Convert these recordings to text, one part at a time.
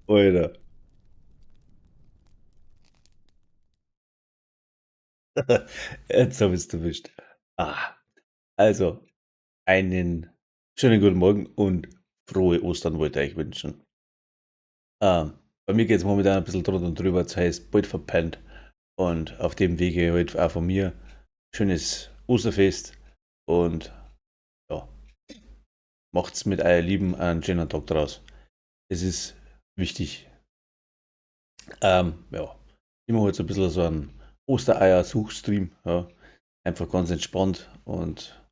Alter. Jetzt habe ich es erwischt. Ah, also, einen schönen guten Morgen und frohe Ostern wollte ich euch wünschen. Bei mir geht es momentan ein bisschen drunter und drüber, das heißt, bald verpennt. Und auf dem Wege heute auch von mir schönes Osterfest und ja, macht's mit eurer Lieben einen schönen Tag draus. Es ist wichtig. Ja, ich mache jetzt ein bisschen so einen Ostereier-Suchstream. Ja. Einfach ganz entspannt und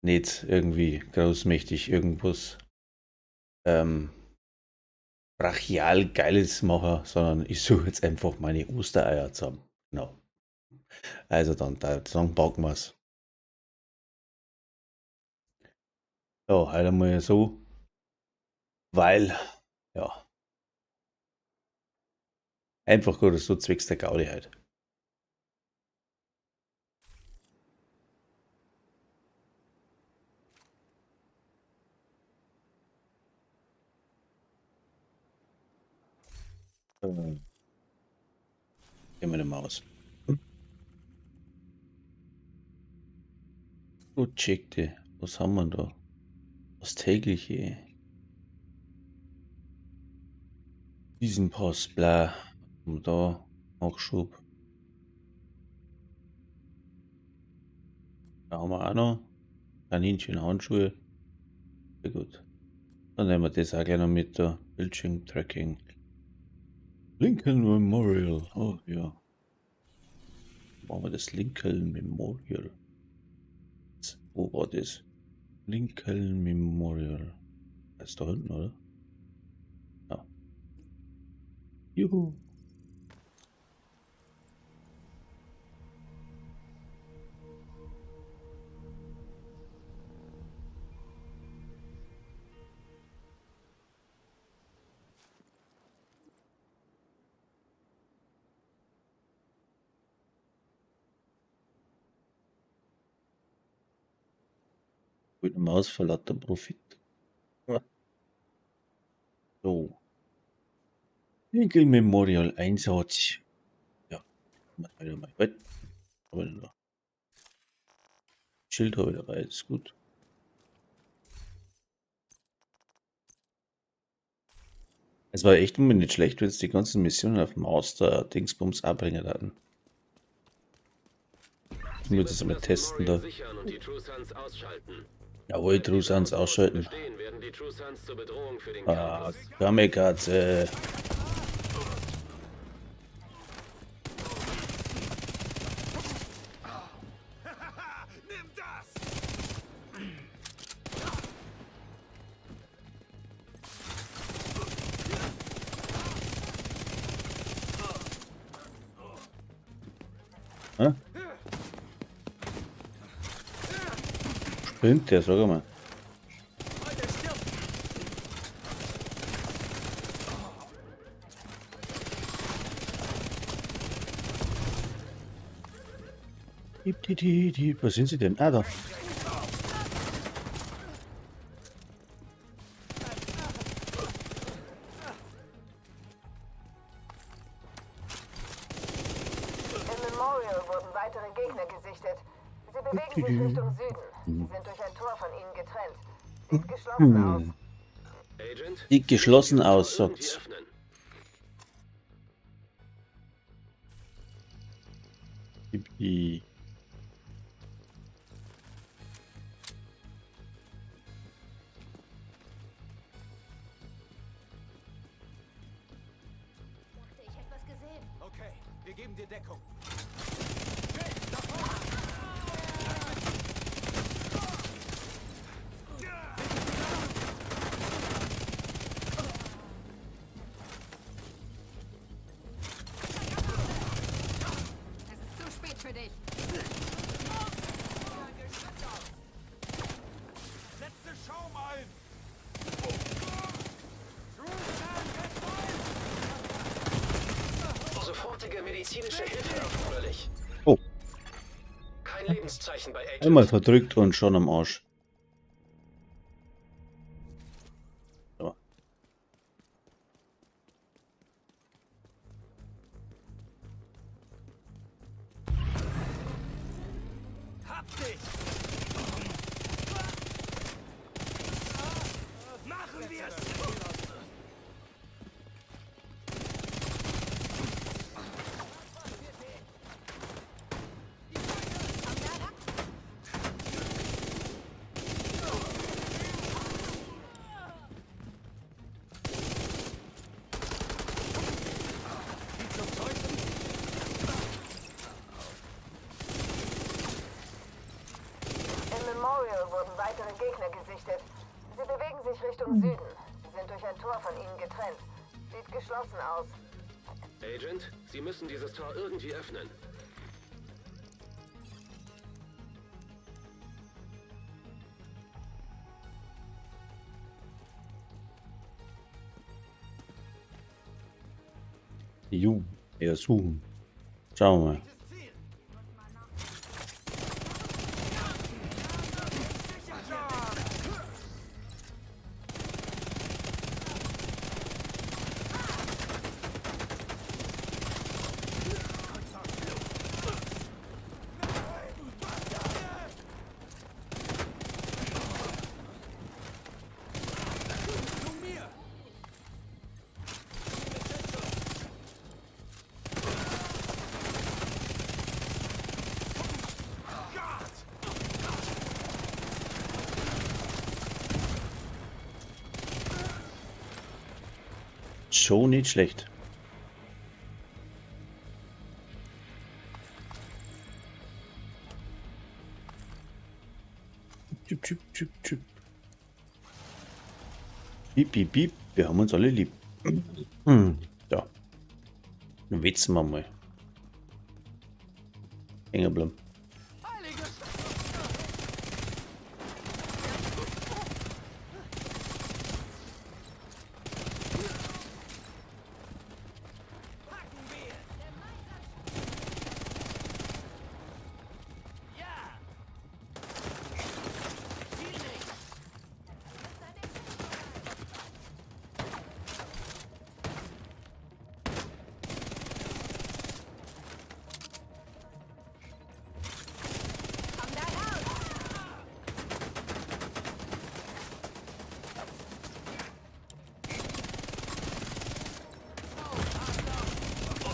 nicht irgendwie großmächtig irgendwas brachial Geiles machen, sondern ich suche jetzt einfach meine Ostereier zusammen. Genau. Also dann, da sagen packen wir's. Ja, heute mal so, weil, ja, einfach gerade so zwecks der Gaudi halt. Gehen wir Maus. Projekte, was haben wir da? Das tägliche. Diesen Pass, bla. Und da Nachschub. Da haben wir auch noch Kaninchen, Handschuhe. Sehr gut. Dann nehmen wir das auch gleich noch mit da. Bildschirm Tracking. Lincoln Memorial. Oh ja. Machen wir das Lincoln Memorial. Wo war das? Lincoln Memorial. Das ist da hinten, oder? Ja. Juhu. Mit Maus vor lauter Profit. Ja. So. Lincoln Memorial Einsatz. Ja. Mal wieder mal. Aber noch. Schild habe ich dabei, ist gut. Es war echt immer nicht schlecht, wenn es die ganzen Missionen auf dem Master Dingsbums abbringen hatten. Ich muss das mal testen da. Jawohl, True Sons ausschalten. Ah, Kamikaze. Hä? Spinnt der, sag mal. Wo sind sie denn? Ah, da. Im Memorial wurden weitere Gegner gesichtet. Sie bewegen sich Richtung Süden. Sie sind durch ein Tor von ihnen getrennt. Sieht geschlossen aus. Sieht geschlossen aus, sagt's. Yippie. Dachte, ich hätte was gesehen. Okay, wir geben dir Deckung. Es ist zu spät für dich. Setze Schaum ein! Sofortige medizinische Hilfe erforderlich. Oh. Kein Lebenszeichen bei Agent. Einmal verdrückt und schon am Arsch. So. Zum Teufel? Im Memorial wurden weitere Gegner gesichtet. Sie bewegen sich Richtung Süden. Sie sind durch ein Tor von ihnen getrennt. Sieht geschlossen aus. Agent, Sie müssen dieses Tor irgendwie öffnen. Ju, ja, suchen. Schauen wir mal. Zu mir! Gott! Schon nicht schlecht. Tschüpp, tschüpp, tschüpp, tschüpp. Piep, piep, piep. Wir haben uns alle lieb. Ja. Dann wetzen wir mal. Hängen bleiben. Heilige Packen wir! Ja! Ziel nicht! Komm da raus!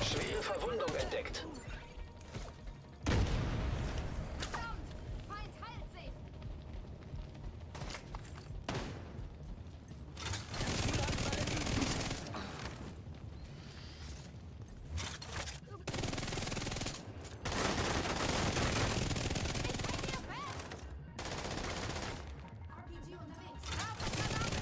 Schwere Verwundung entdeckt. Verdammt! Feind heilt sich! Ich halte ihr fest! RPG unterwegs! Granate!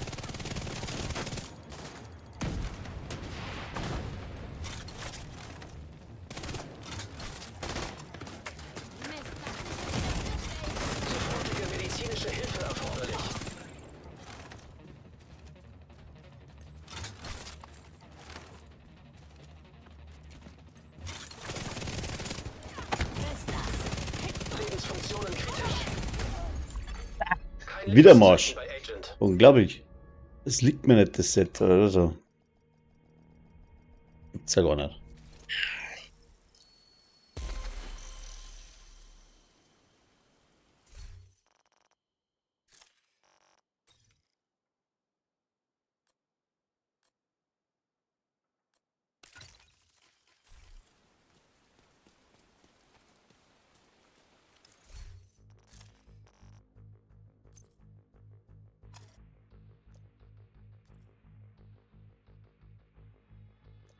Mist, das ist nicht Sofortige medizinische Hilfe erforderlich. Lebensfunktionen kritisch. Kein Wieder Marsch. Lebenszeichen bei Agent. Unglaublich. Es liegt mir nicht, das Set oder so. Gibt's ja gar nicht.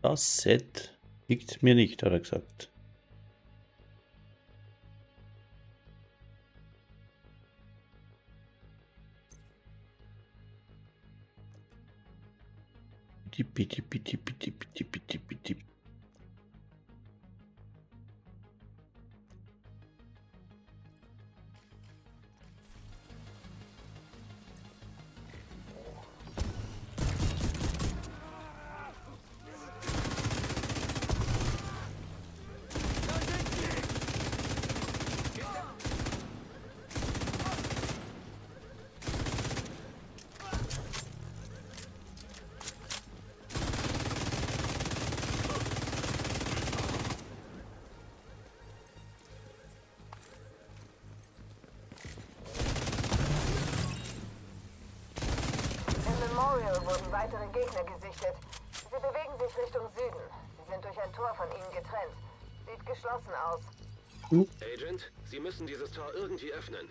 Das Set liegt mir nicht, hat er gesagt. Bitte, bitte, bitte, bitte, bitte, bitte, bitte. Im Memorial wurden weitere Gegner gesichtet. Sie bewegen sich Richtung Süden. Sie sind durch ein Tor von ihnen getrennt. Sieht geschlossen aus. Agent, Sie müssen dieses Tor irgendwie öffnen.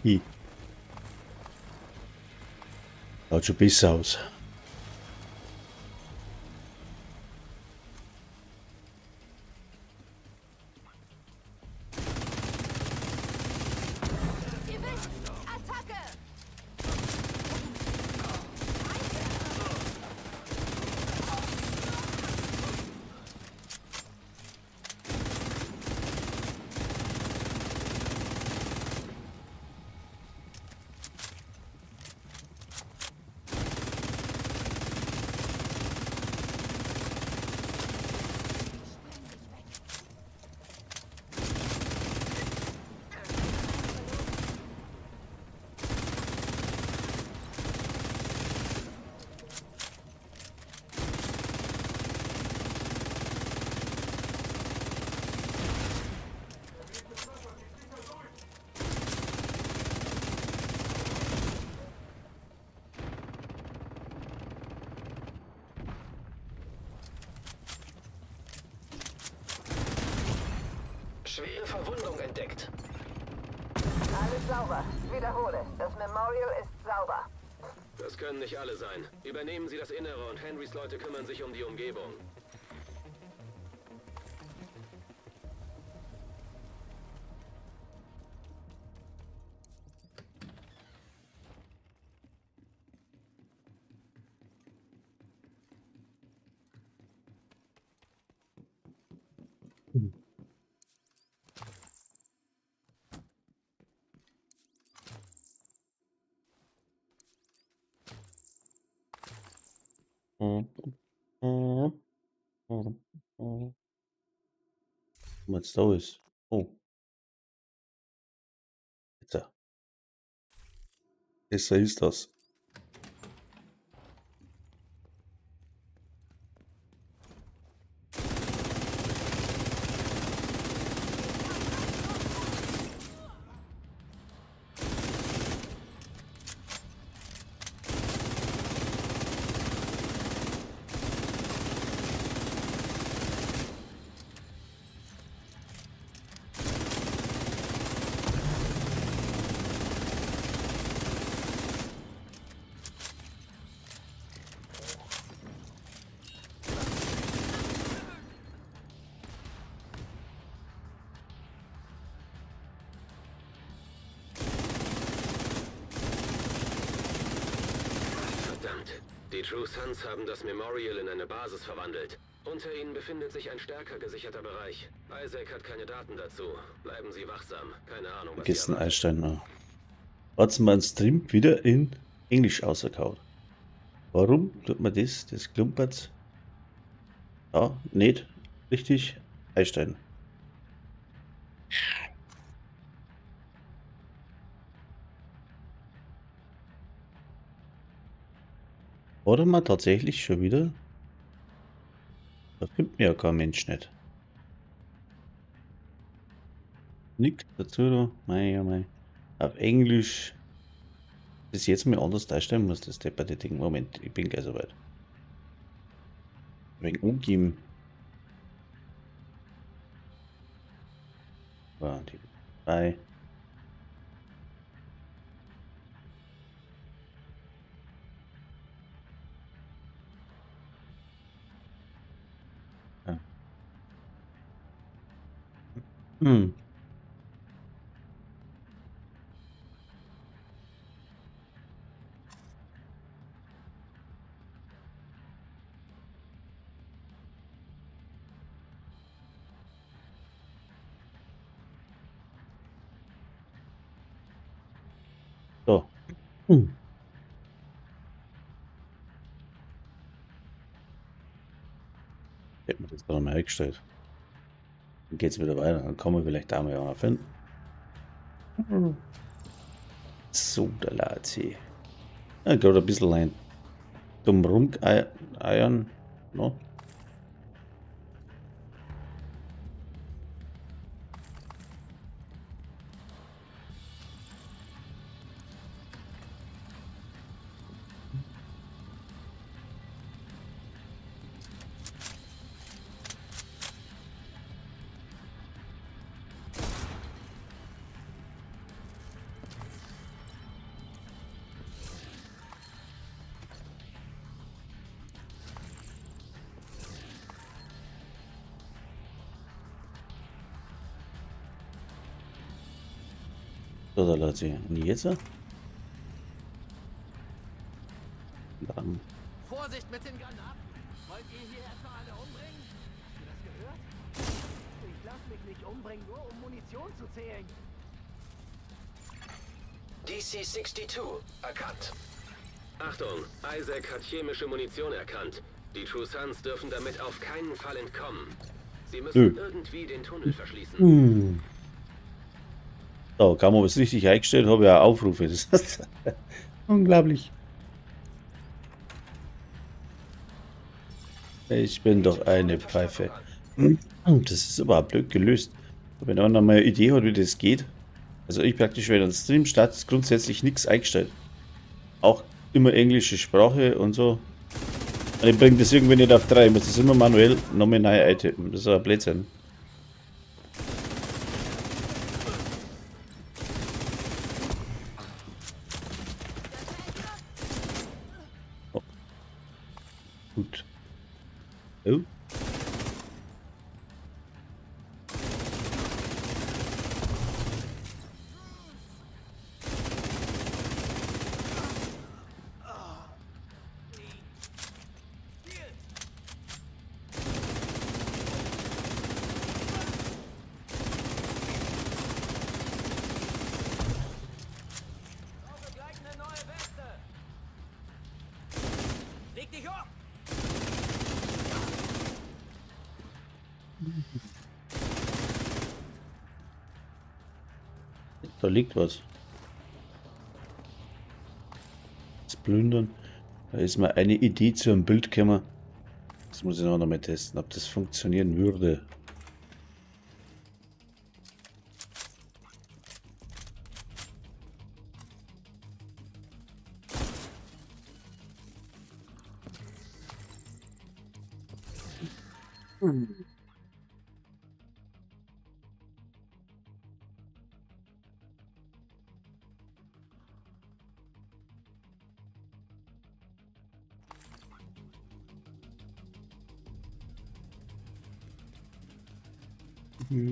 Hihi. Schaut schon besser aus. Erwischt! Attacke! Spring dich weg. Schwere Verwundung entdeckt. Alles sauber. Wiederhole. Das Memorial ist sauber. Das können nicht alle sein. Übernehmen Sie das Innere und Henrys Leute kümmern sich um die Umgebung. Was da ist. Oh. Jetzt. Besser ist das. Verdammt. Die True Sons haben das Memorial in eine Basis verwandelt. Unter ihnen befindet sich ein stärker gesicherter Bereich. Isaac hat keine Daten dazu. Bleiben Sie wachsam. Keine Ahnung, was Sie Vergessen erwartet. Einstein. Hat's mein Stream wieder in Englisch rausgehauen. Warum tut man das? Das klumpert. Ja, nicht richtig einstellen. Oder mal tatsächlich schon wieder? Da findet mir ja kein Mensch nicht. Nix dazu da. Mei, oh mei. Auf Englisch. Bis jetzt mal anders darstellen muss, das depperte Ding. Moment, ich bin gleich soweit. Wegen umgeben. Die 3. Ja. So. Hätten wir das da mal eingestellt. Dann geht's wieder weiter. Dann kommen wir vielleicht da mal einer finden. So, der Lazi. Ja, gerade ein bisschen ein dumm rumeiern. No? So, da Leute. Und jetzt? Dann. Vorsicht mit den Granaten! Wollt ihr hier etwa alle umbringen? Hast du das gehört? Ich lass mich nicht umbringen, nur um Munition zu zählen. DC-62 erkannt. Achtung, Isaac hat chemische Munition erkannt. Die True Sons dürfen damit auf keinen Fall entkommen. Sie müssen Nö. irgendwie den Tunnel verschließen. So, kaum habe ich es richtig eingestellt, habe ich auch Aufrufe. Das ist unglaublich. Ich bin doch eine Pfeife. Das ist aber auch blöd gelöst. Wenn einer mal eine Idee hat, wie das geht. Also ich praktisch, wenn ein Stream startet, ist grundsätzlich nichts eingestellt. Auch immer englische Sprache und so. Und ich bringe das irgendwie nicht auf 3. Ich muss das immer manuell nochmal neu eintippen. Das ist aber Blödsinn. Oh. Gut. Oh. Brauche gleich eine neue Weste! Leg dich um! Da liegt was. Das Plündern. Da ist mir eine Idee zu einem Bild gekommen. Das muss ich noch einmal testen, ob das funktionieren würde. Bin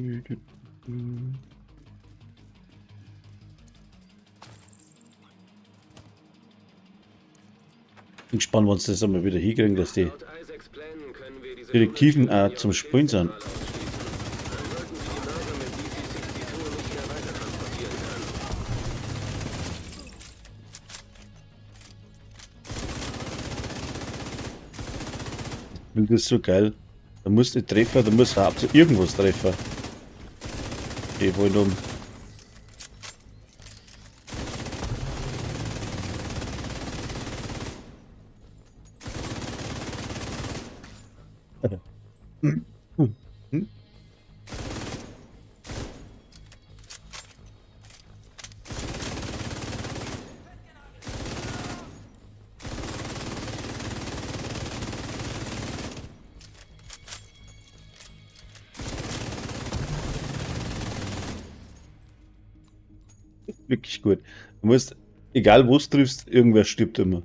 gespannt, wann sie das einmal wieder hinkriegen, dass die Laut Isaacs Plänen können wir diese Direktiven Tunneltür auch in zum ihrer Sprühen sind. Befehlszentrale ausschließen. Dann sollten sie die Mörser mit DC-62 nicht mehr weiter transportieren können. Das ist so geil. Da musst du nicht treffen, da musst du hauptsächlich irgendwas treffen. Die wollen um. Wirklich gut. Du musst, egal wo du triffst, irgendwer stirbt immer.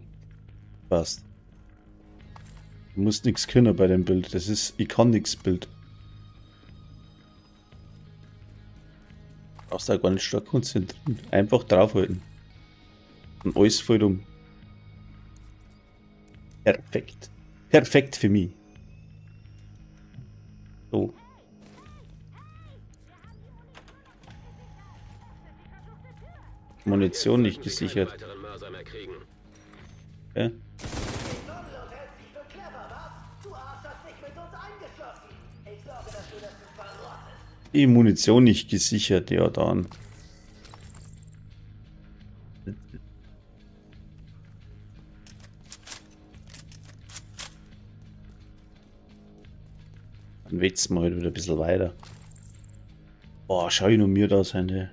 Passt. Du musst nichts können bei dem Bild. Das ist, ich kann nichts Bild. Brauchst da gar nicht stark konzentrieren. Einfach draufhalten. Und alles fällt um. Perfekt. Perfekt für mich. So. Munition nicht Sollten Sie keine gesichert. weiteren Mörser mehr kriegen. Ja? Sonnenland hält sich für clever, was? Du Arsch hast dich mit uns eingeschlossen. Ich sorge dafür, dass du verrottest. Die Munition nicht gesichert, ja dann. Dann wetzen wir halt wieder ein bisschen weiter. Boah, schau ich nur mir da sein, ey.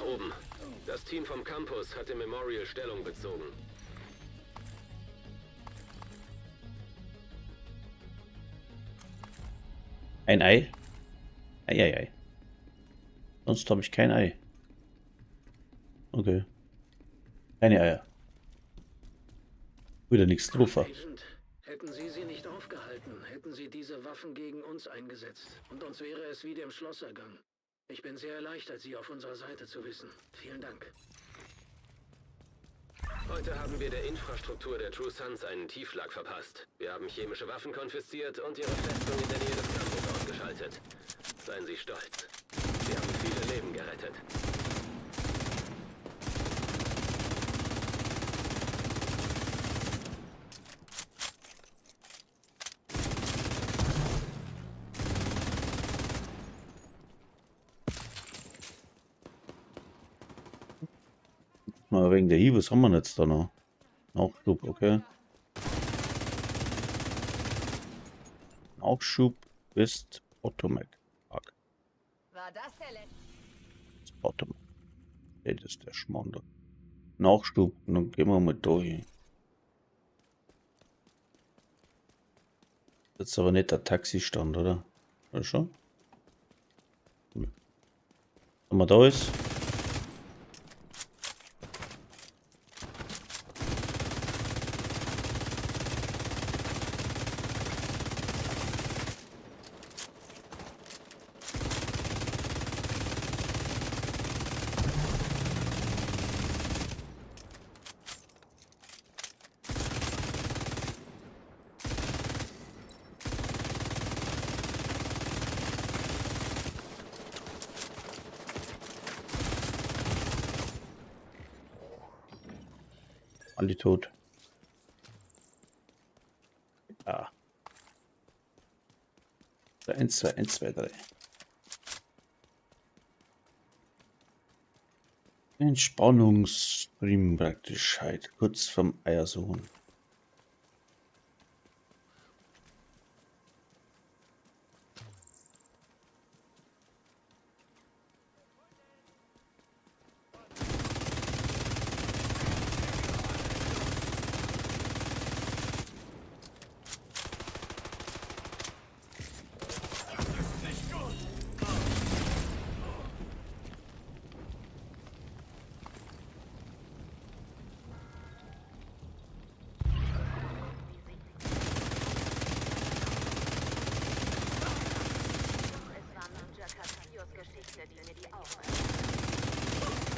oben. Das Team vom Campus hat im Memorial Stellung bezogen. Ein Ei? Ei, ei, ei. Sonst habe ich kein Ei. Okay. Keine Eier. Wieder nichts drauf. Agent, hätten Sie sie nicht aufgehalten, hätten Sie diese Waffen gegen uns eingesetzt. Und uns wäre es wieder im Schloss ergangen. Ich bin sehr erleichtert, Sie auf unserer Seite zu wissen. Vielen Dank. Heute haben wir der Infrastruktur der True Sons einen Tiefschlag verpasst. Wir haben chemische Waffen konfisziert und ihre Festung in der Nähe des Campus ausgeschaltet. Seien Sie stolz. Sie haben viele Leben gerettet. Mal wegen der Hiebe, was haben wir denn jetzt da noch? Nachschub, okay. Nachschub ist Potomac. Park. War das der letzte? Das Potomac. Okay, das ist der Schmarrn da. Nachschub, dann gehen wir mal da hin. Das ist aber nicht der Taxistand, oder? Oder schon? Wenn man da ist. Alle tot. Ja. 1, 2, 1, 2, 3. Entspannungsstream praktisch halt. Kurz vorm Eiersuchen. Es war Major Castillos Geschichte, die mir die Augen öffnete.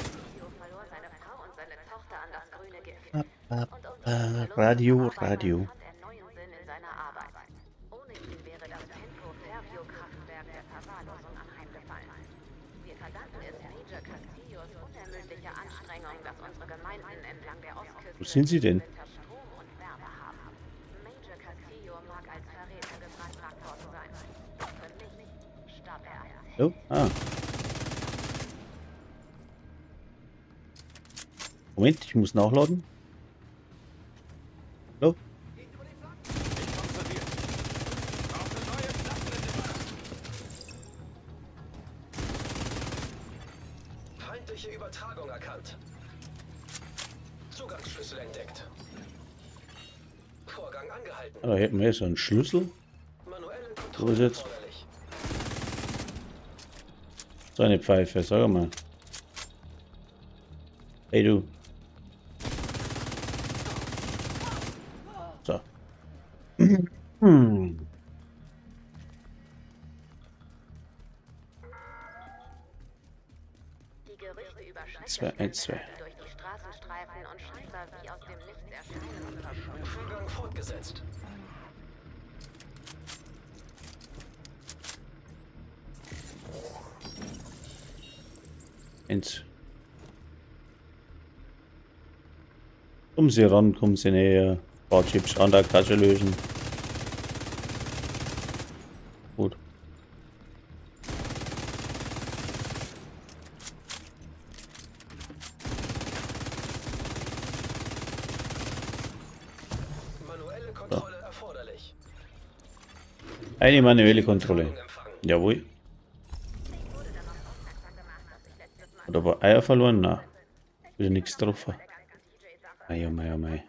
Castillo verlor seine Frau und seine Tochter an das grüne Gift. Und um diesen Verlust zu Radio, verarbeiten, Radio. fand er neuen Sinn in seiner Arbeit. Ohne ihn wäre das Penco-Fairview-Kraftwerk der Verwahrlosung anheimgefallen. Wir verdanken es Major Castillos unermüdlicher Anstrengung, dass unsere Gemeinden entlang der Ostküste Wo sind sie denn? diesen Winter Strom und Wärme haben. Major Castillo mag als Verräter gebrandmarkt worden sein. Doch für mich starb er als Held. Oh, ah. Moment, ich muss nachladen. Hallo? Feindliche Übertragung erkannt. Zugangsschlüssel entdeckt. Vorgang angehalten. Ah, da hätten wir jetzt einen Schlüssel. Manuelle So Kontrolle ist jetzt. erforderlich. So eine Pfeife, sag mal. Hey du. So. Die Gerüchte über 2, 1, 2. Schreckgespenster, die durch die Straßen streifen und scheinbar wie aus dem Nichts erscheinen, Vorgang fortgesetzt. Eins. Kommen Sie ran, kommen Sie näher. Ein paar Chips an der Kasse lösen. Gut. Manuelle Kontrolle erforderlich. Eine manuelle Kontrolle. Empfangen. Jawohl. Oder war paar Eier verloren? Na, wieder nichts drauf. Mei, oh mei, oh mei.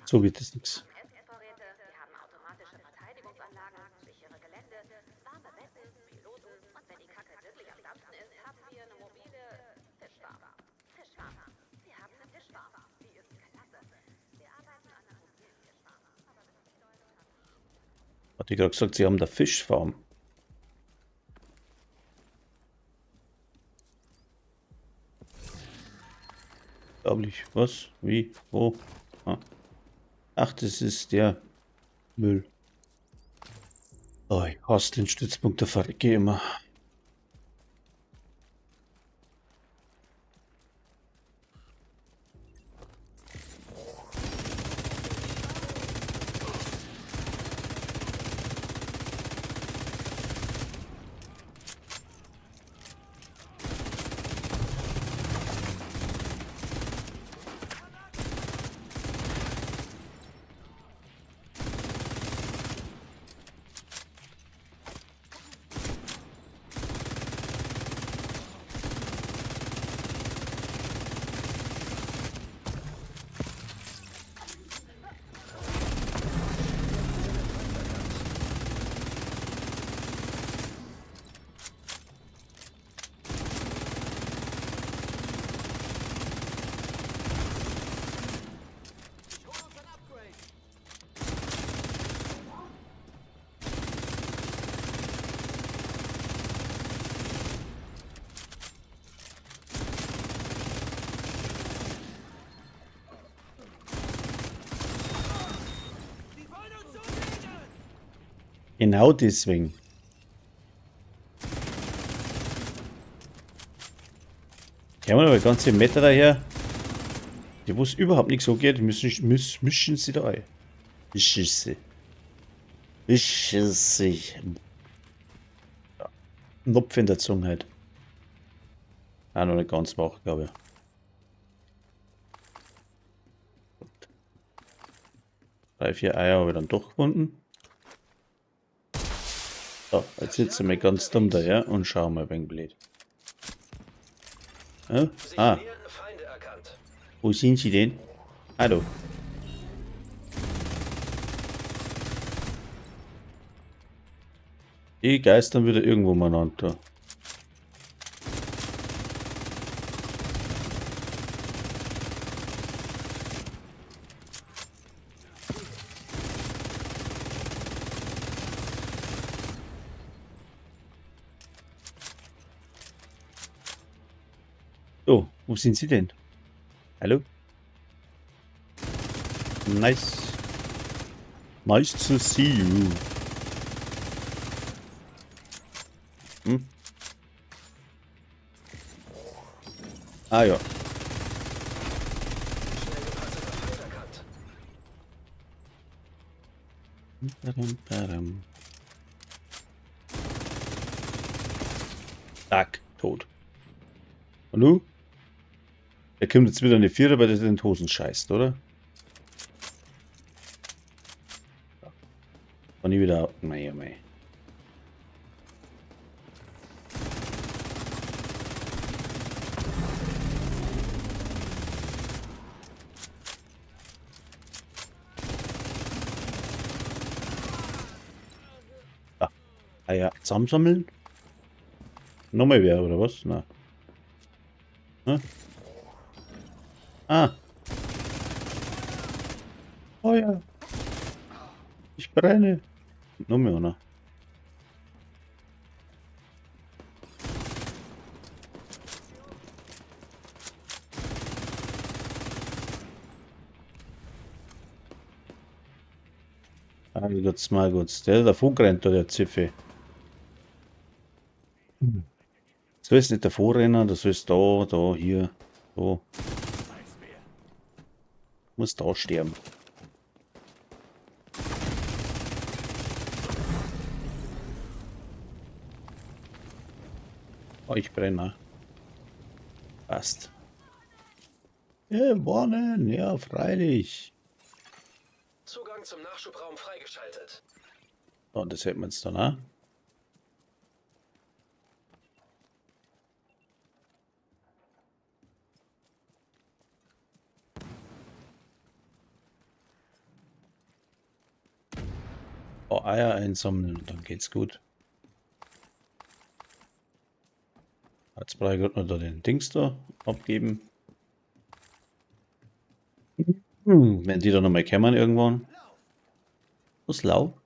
So wird das nichts. Hat die gerade gesagt, sie haben da Fischfarm. Unglaublich. Was? Wie? Wo? Ah. Ach, das ist der Müll. Oh, ich hasse den Stützpunkt, der verrecke immer. Genau deswegen. Kommen aber ganze Meter daher. Die, wo es überhaupt nichts so geht, mischen sie da ein. Mischen sie. Mischen sich. Ja. Knopf in der Zunge halt. Ah, noch nicht ganz wach, glaube ich. Gut. 3, 4 Eier habe ich dann doch gefunden. So, jetzt sitzen wir ganz dumm daher und schauen mal, wenn blöd. Ja? Ah. Wo sind sie denn? Hallo. Die geistern wieder irgendwo mal runter. So, wo sind sie denn? Hallo? Nice. Nice to see you. Hm? Ah ja. Zack, tot. Und du? Der kommt jetzt wieder eine Vierer, weil der in den Hosen scheißt, oder? Und nie wieder. Mei, oh mei. Ah, ah ja, zusammensammeln? Nochmal wer, oder was? Na. Hm? Ah. Feuer. Ich brenne. Noch mehr, oder? Ah, Gott, mal gut. Der ist davor gerannt, der Ziffe. So ist nicht davor rennen, das ist da, da, hier, da. Muss da sterben. Oh, ich brenne. Passt. Gewonnen, ja, freilich. Zugang zum Nachschubraum freigeschaltet. So, und das hätten wir jetzt dann auch. Paar Eier einsammeln und dann geht's gut. Jetzt brauche ich gerade noch da den Dings da abgeben. Wenn die da nochmal kämen irgendwann. Was, Lauf?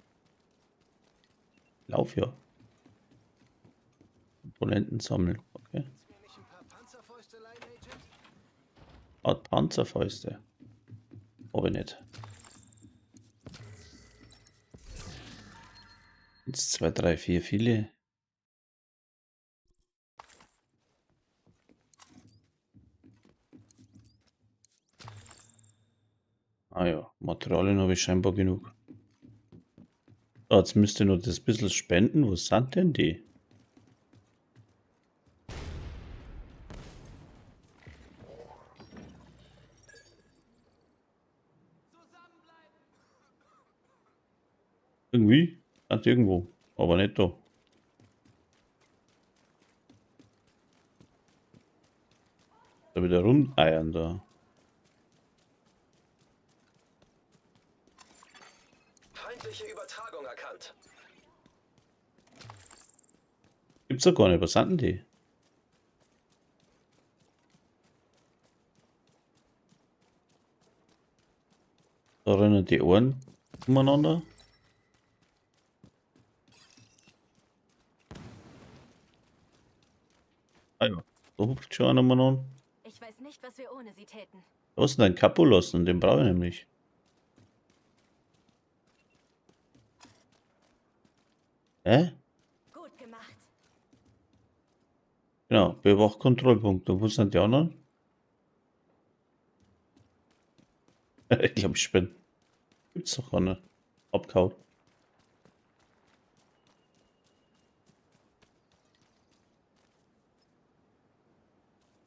Lauf, ja. Komponenten sammeln, okay. Ah, Panzerfäuste. Hab ich nicht. 1, 2, 3, 4, viele. Ah ja, Materialien habe ich scheinbar genug. So, jetzt müsste nur das bisschen spenden. Wo sind denn die? Irgendwie? Sind die irgendwo, aber nicht da. Da wieder rumeiern da. Feindliche Übertragung erkannt. Gibt's doch gar nicht. Was sind denn die? Da rennen die Ohren umeinander. Ah ja, da hupft schon einer umeinander. Ich weiß nicht, was wir ohne sie täten. Da ist denn ein Kapulos und den brauche ich nämlich. Hä? Gut gemacht. Genau, bewacht Kontrollpunkt. Und wo sind die anderen? Ich glaube, ich spinne. Gibt's doch gar nicht. Abgehauen.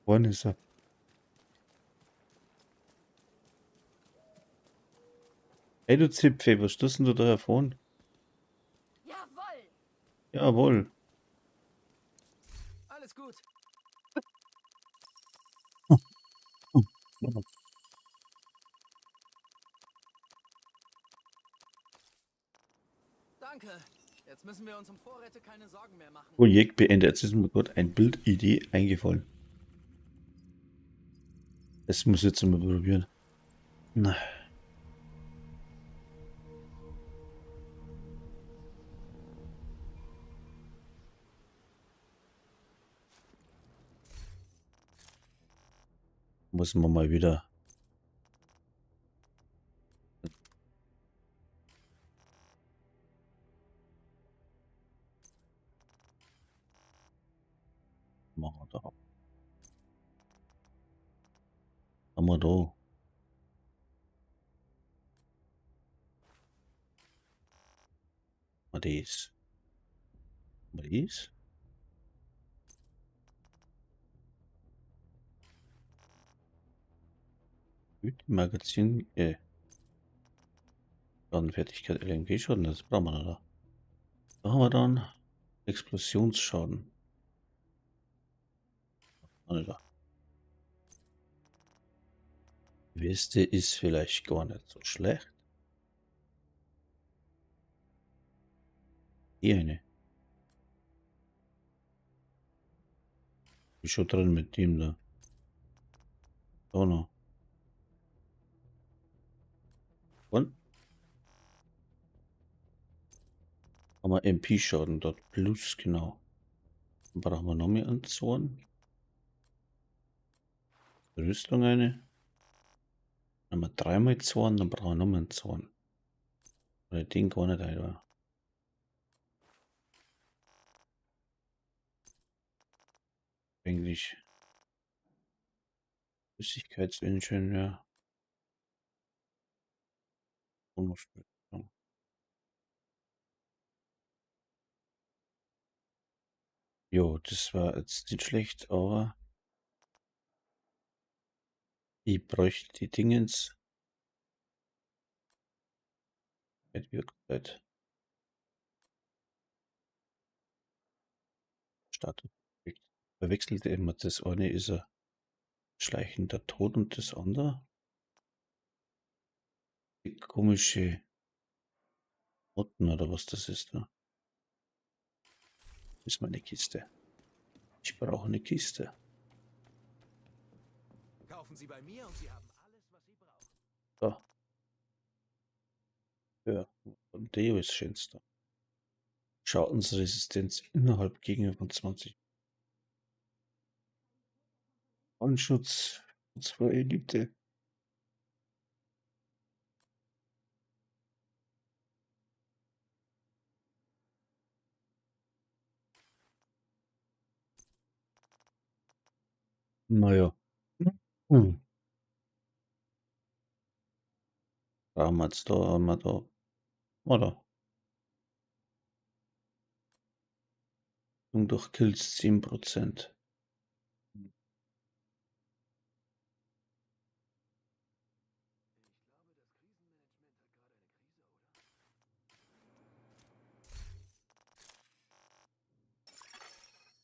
Vorne ist er. Hey du Zipfe, was tust denn du da hervor? Jawohl! Jawohl. Alles gut. Danke. Jetzt müssen wir uns um Vorräte keine Sorgen mehr machen. Projekt beendet. Jetzt ist mir gerade ein Bildidee eingefallen. Das muss ich jetzt mal probieren. Na. Muss man mal wieder. Machen wir da. Haben wir da. Mal das. Mal das. Magazin, Fertigkeit LMG-Schaden, das brauchen wir da. Da haben wir dann Explosionsschaden. Alter. Weste ist vielleicht gar nicht so schlecht. Hier eine. Bin schon drin mit dem da. Da noch. Und? Haben wir M P-Schaden dort. Plus, genau. Dann brauchen wir noch mehr einen Zorn. Rüstung eine. Dann haben wir dreimal Zorn, dann brauchen wir noch mehr einen Zorn. Oder den gar nicht, Alter. Eigentlich Flüssigkeitsingenieur. Jo, das war jetzt nicht schlecht, aber ich bräuchte die Dingens. Mit Wirkzeit. Status. Verwechselte immer das eine ist ein schleichender Tod und das andere. Die komische Motten oder was das ist da. Ist meine Kiste. Ich brauche eine Kiste. Kaufen Sie bei mir und Sie haben alles, was Sie brauchen. Da. Ja, und Deo ist schönster. Schadensresistenz innerhalb Gegner von 20. Brandschutz, Schutz vor Elite. Naja. Hm. Brauchen wir jetzt da, haben wir da. Oder? Und durch Kills 10%.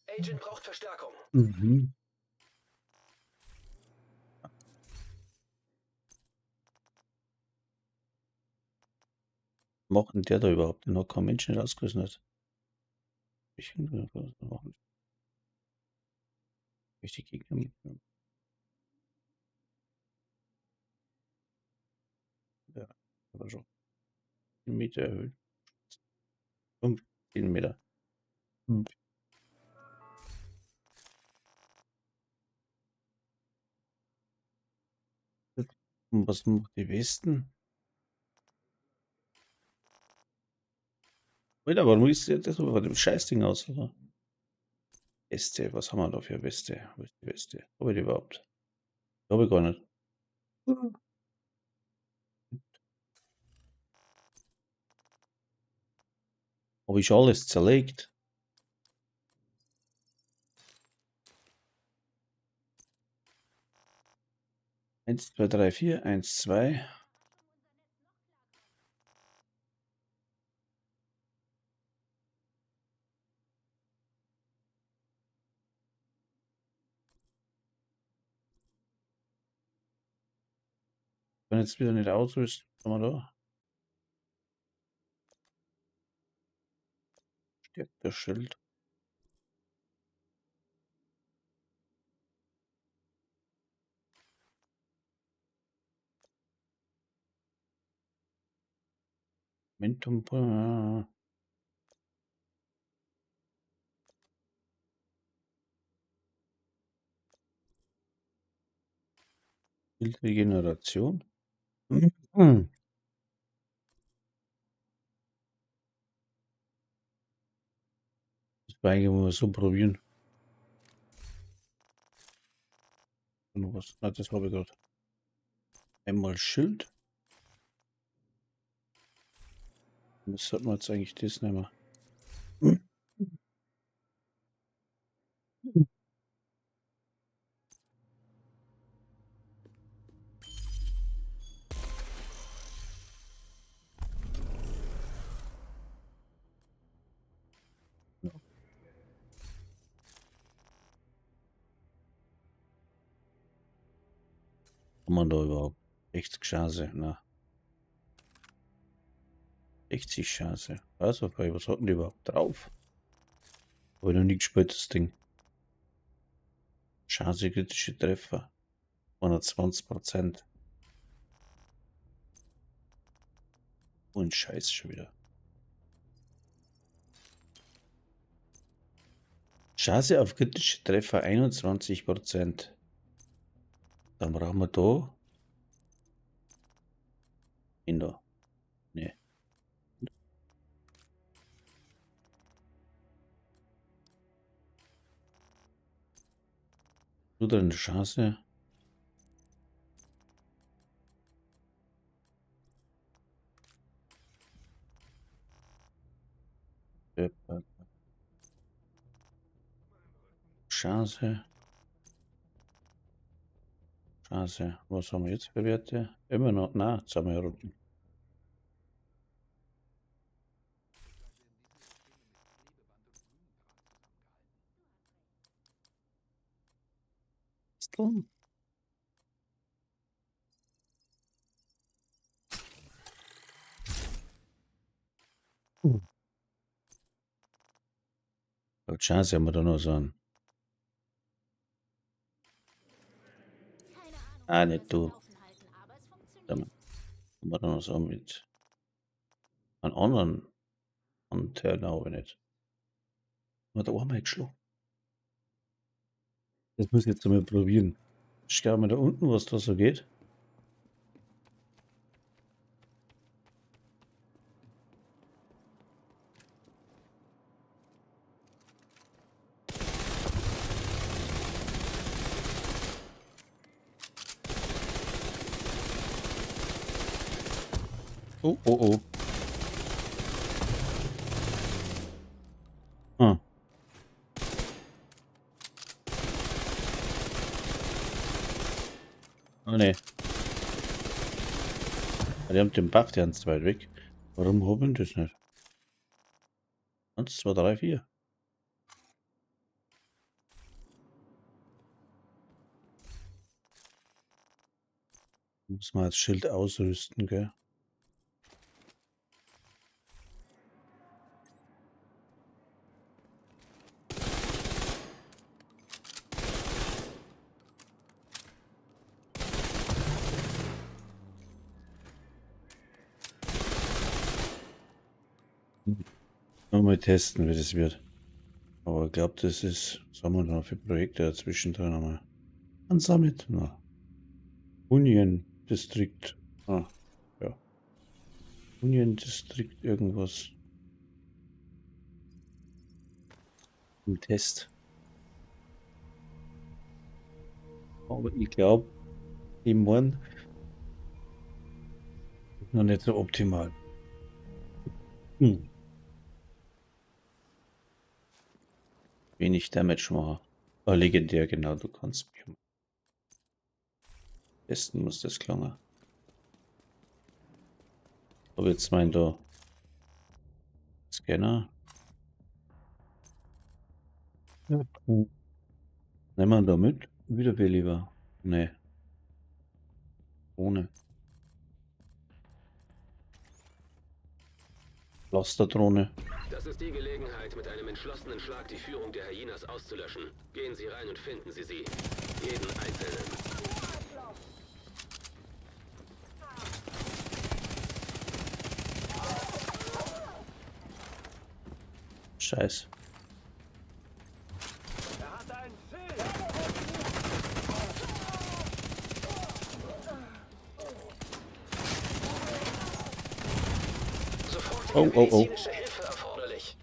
Agent braucht Verstärkung. Mhm. Macht denn der da überhaupt? Den hat kein Mensch nicht ausgerissen hat. Ich machen. Ich die Gegner mitnehmen. Ja, aber schon. Meter erhöht. 15 Meter. Und was macht die Westen? Alter, warum ist das bei dem Scheißding aus, oder? Weste, was haben wir da für Weste? Wo ist die Weste? Hab ich die überhaupt? Hab ich gar nicht. Hab ich alles zerlegt? 1, 2, 3, 4, 1, 2. Wenn jetzt wieder nicht ausrüsten, haben wir da. Stärkt das Schild. Momentum. Schildregeneration. Mhm. Das war eigentlich mal so probieren. Noch was? Na, das habe ich gerade. Einmal Schild. Das sollte man jetzt eigentlich das nehmen. Ja. Kann man da überhaupt? 60 Chance, na. 60 Chance. Also, was hatten die überhaupt drauf? Hab ich noch nie gespielt, das Ding. Chance kritische Treffer. 120%. Und Scheiß schon wieder. Chance auf kritische Treffer 21%. Dann brauchen wir da. In da. Nee. Oder eine Chance. Chance. Chance. Was haben wir jetzt für Werte? Immer noch. Na, jetzt haben wir herunter. Storm. Scheiße, haben wir da noch so einen. Ah, nicht du. Haben wir da noch so mit einen anderen Anteil habe ich nicht. Haben wir da einmal geschlagen. Das muss ich jetzt einmal probieren. Ich schau mal da unten, was da so geht. Oh, oh, oh. Ah. Oh ne. Die haben den Buff, der ist weit weg. Warum haben das nicht? 1, 2, 3, 4. Muss man als Schild ausrüsten, gell? Mal testen, wie das wird. Aber ich glaube, das ist, was haben wir noch für Projekte dazwischen drin einmal. Ein Summit, na. Union District. Ah, ja. Union District irgendwas. Im Test. Aber ich glaube, im Morgen ist noch nicht so optimal. Wenig Damage machen. Oh, legendär, genau, du kannst mich mal testen, muss das klangen. Aber jetzt mein da Scanner. Ja. Nehmen wir da mit? Wiederbeleber. Nee. Ohne. Pflasterdrohne. Das ist die Gelegenheit, mit einem entschlossenen Schlag die Führung der Hyenas auszulöschen. Gehen Sie rein und finden Sie sie. Jeden einzelnen. Scheiß. Er hat einen Schild. Sofortige Oh, oh, oh. medizinische Hilfe erforderlich.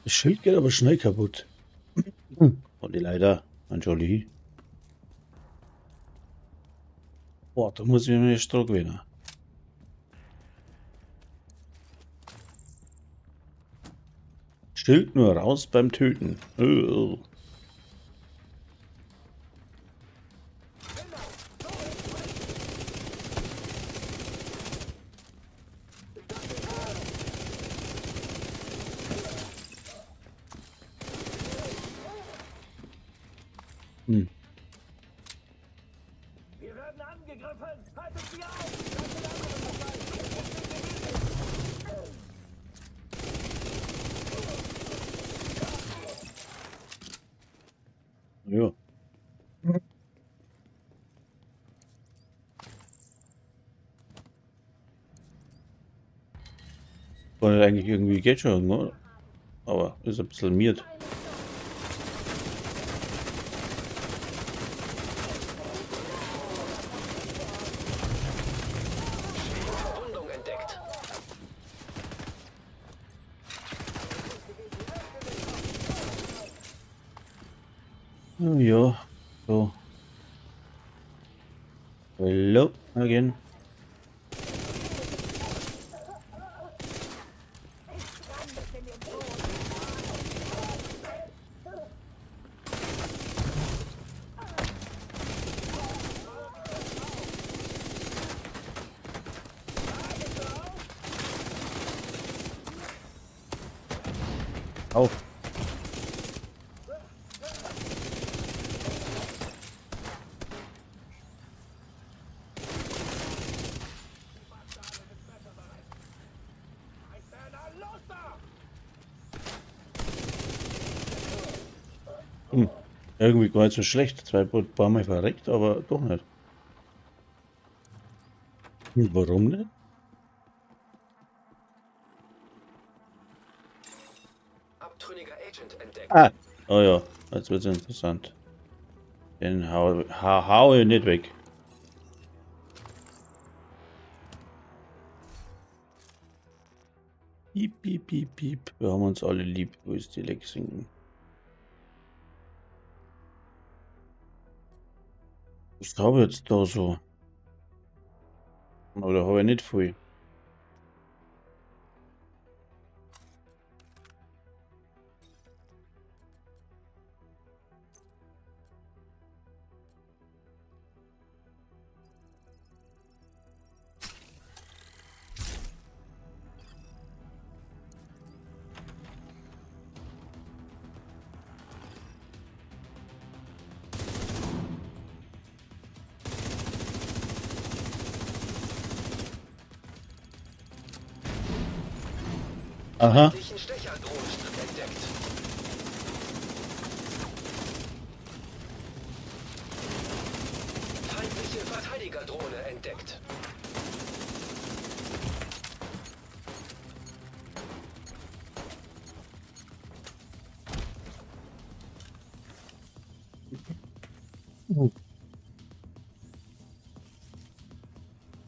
Das Schild geht aber schnell kaputt. Und die leider an Jolie. Boah, da muss ich mir stark gewinnen. Schild nur raus beim Töten. Wir werden angegriffen. Haltet sie auf! Das sind andere vorbei. Ja. Wollen eigentlich irgendwie geht schon, ne? Aber ist ein bisschen miert. Verwundung entdeckt. Oh ja, so. Hello again. Auf. Irgendwie gar nicht so schlecht. Zwei paar Mal verreckt, aber doch nicht. Und warum nicht? Abtrünniger Agent entdeckt. Ah! Oh ja, jetzt wird's interessant. Den hau ich nicht weg. Piep, piep, piep, piep. Wir haben uns alle lieb. Wo ist die Lexington? Was habe ich jetzt da so? Oder habe ich nicht viel? Aha. Feindlichen Stecherdrohnenstück entdeckt. Feindliche Verteidigerdrohne entdeckt.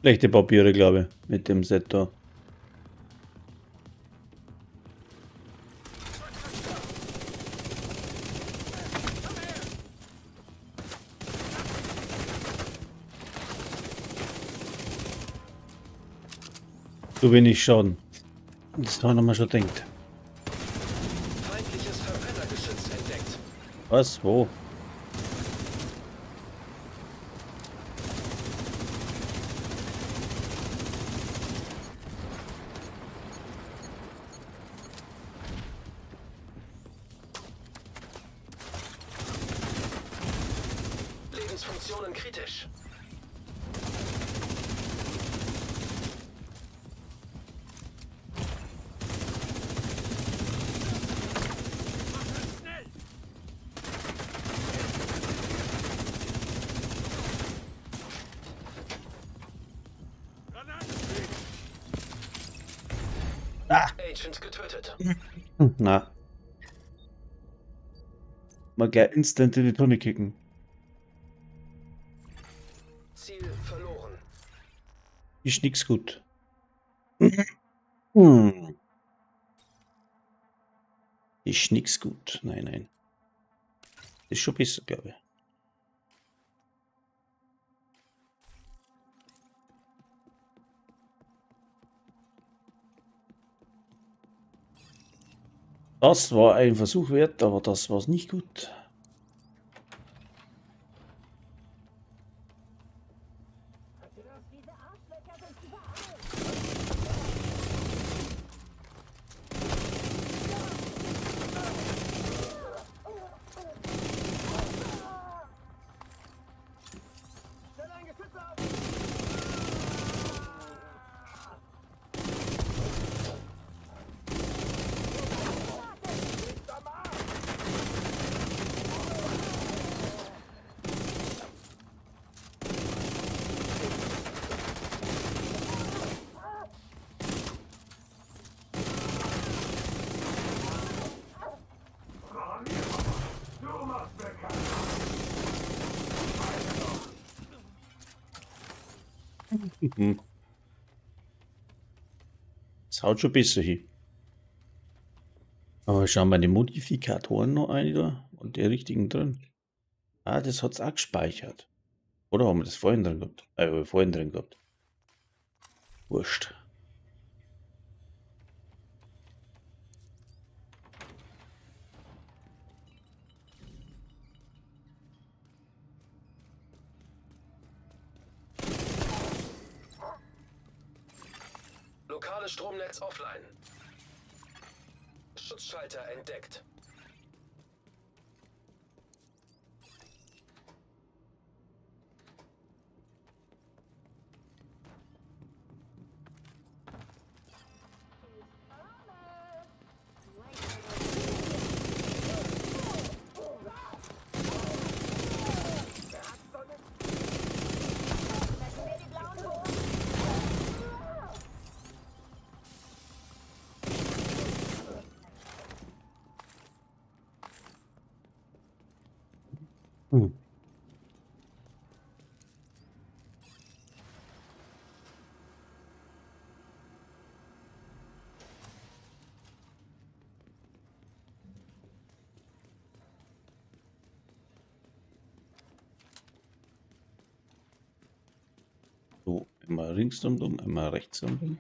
Schlechte Papiere, glaube ich, mit dem Set da. Zu wenig Schaden. Das haben wir schon gedacht. Feindliches Verbrennergeschütz entdeckt. Was? Wo? Lebensfunktionen kritisch. Agent getötet. Na. Mal gleich instant in die Tonne kicken. Ziel verloren. Ist nix gut. Hm. Ist nix gut. Nein, nein. Ist schon besser, glaube ich. Das war ein Versuch wert, aber das war's nicht gut. Das haut schon besser hin. Aber schauen wir die Modifikatoren noch ein da und die richtigen drin. Ah, das hat's auch gespeichert. Oder haben wir das vorhin drin gehabt? Vorhin drin gehabt. Wurscht. Lokales Stromnetz offline. Schutzschalter entdeckt. Hm. So, einmal ringsum, einmal rechts rum.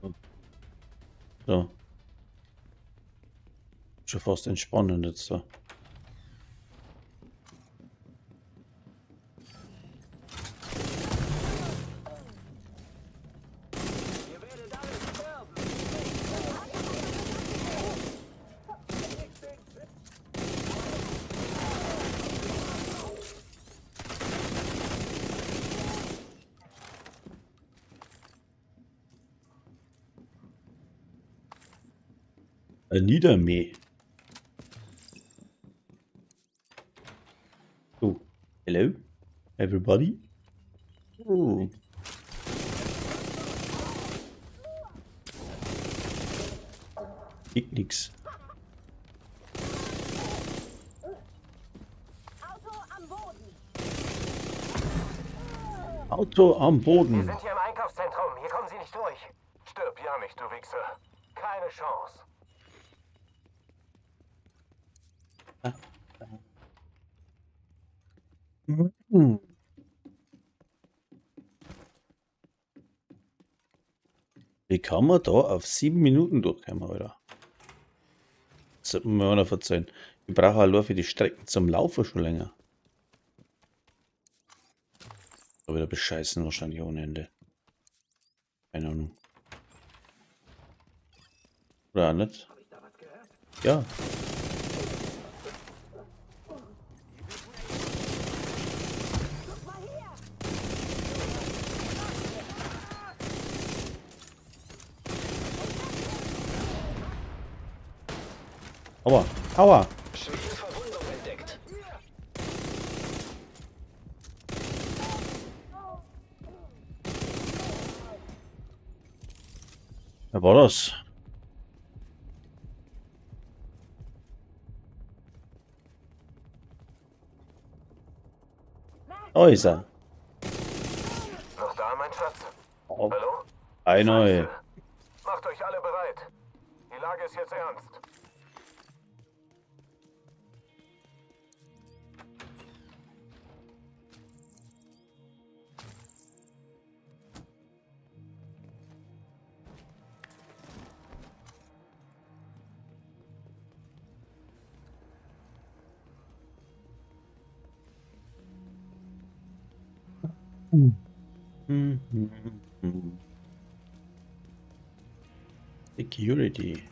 Hopp. So. Schon fast entspannend jetzt da. Ihr werdet alle sterben. Niedermäh. Oh, hello, everybody. Oh. Liegt nix. Auto am Wir Boden. sind hier im Einkaufszentrum. Hier kommen Sie nicht durch. Stirb ja nicht, du Wichser. Keine Chance. Hm. Wie kann man da auf 7 Minuten durchkommen, Alter? Das sollte man mir auch noch verzeihen. Ich brauche allein für die Strecken zum Laufen schon länger. Da wieder bescheißen wahrscheinlich ohne Ende. Keine Ahnung. Oder auch nicht? Ja. Aua, aua. Schwere Verwundung entdeckt. Wer war das? Da ist er. Noch da, mein Schatz? Oh, Hallo? einer. Scheiße. Macht euch alle bereit. Die Lage ist jetzt ernst. Mhm. Security.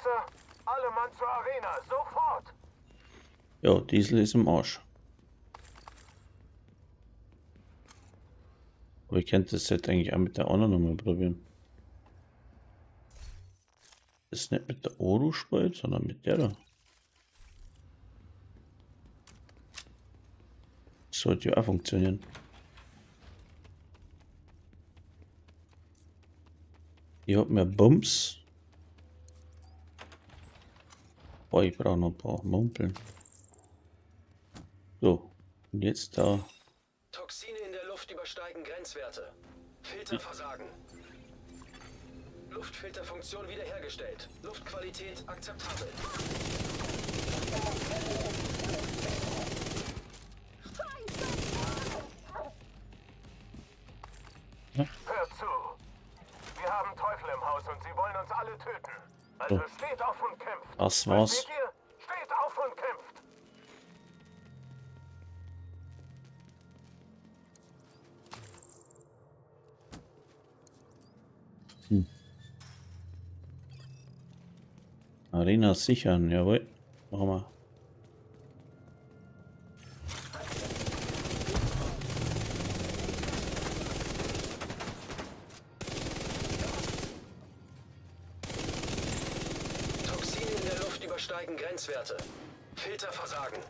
Officer? Alle Mann zur Arena, sofort! Ja, Diesel ist im Arsch. Aber ich könnte das Set eigentlich auch mit der anderen nochmal probieren. Das ist nicht mit der Oru spielt, sondern mit der da. Sollte ja auch funktionieren. Ich hab mehr Bums. Boah, ich brauche noch ein paar Mumpeln. So, und jetzt da. Toxine in der Luft übersteigen Grenzwerte. Filter versagen. Luftfilterfunktion wiederhergestellt. Luftqualität akzeptabel. Hört zu! Wir haben Teufel im Haus und sie wollen uns alle töten. Also steht auf und kämpft. Das war's. Versteht ihr? Steht auf und kämpft! Arena sichern, jawohl. Machen wir. Toxine in der Luft übersteigen Grenzwerte. Filter versagen.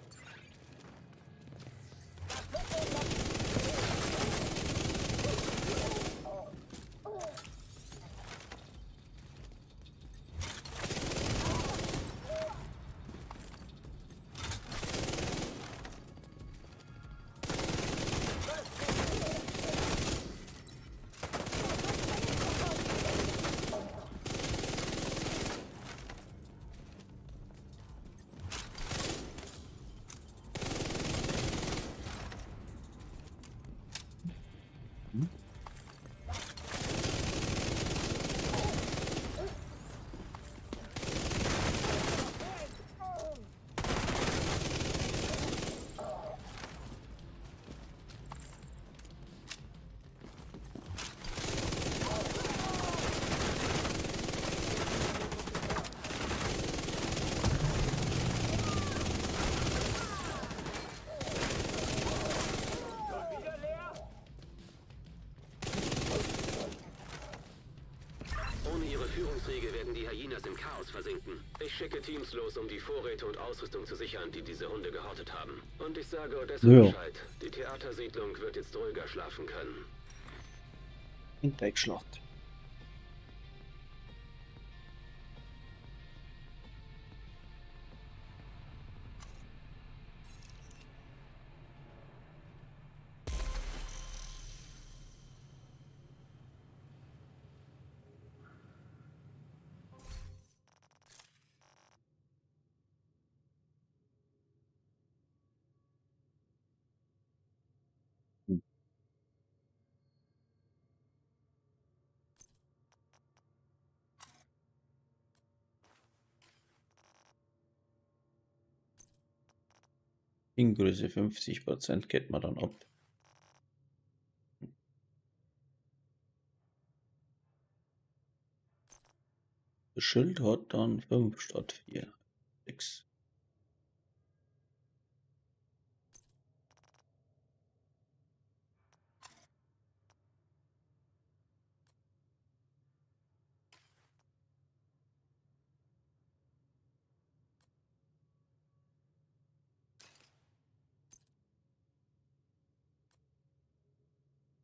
Ohne ihre Führungsriege werden die Hyenas im Chaos versinken. Ich schicke Teams los, um die Vorräte und Ausrüstung zu sichern, die diese Hunde gehortet haben. Und ich sage Odessa Ja. Bescheid. Die Theatersiedlung wird jetzt ruhiger schlafen können. Hintergeschlacht. Größe 50% geht man dann ab. Das Schild hat dann 5 statt 4. 6.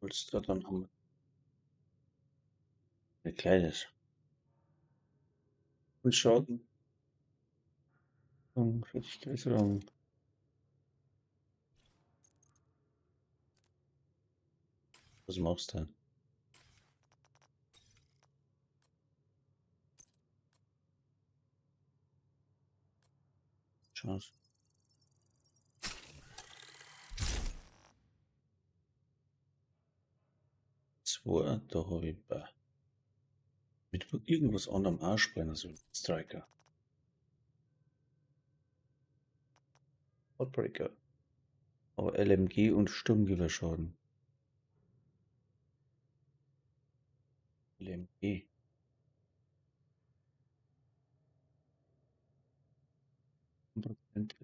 Holster, dann haben wir ein kleines. Und Schaden. Fertigkeitsrang. Was machst du denn? Chance. Zwei, da habe ich bei. Mit irgendwas anderem auch spielen, also Striker. Outbreaker. Aber LMG und Sturmgewehrschaden. LMG. Prozent.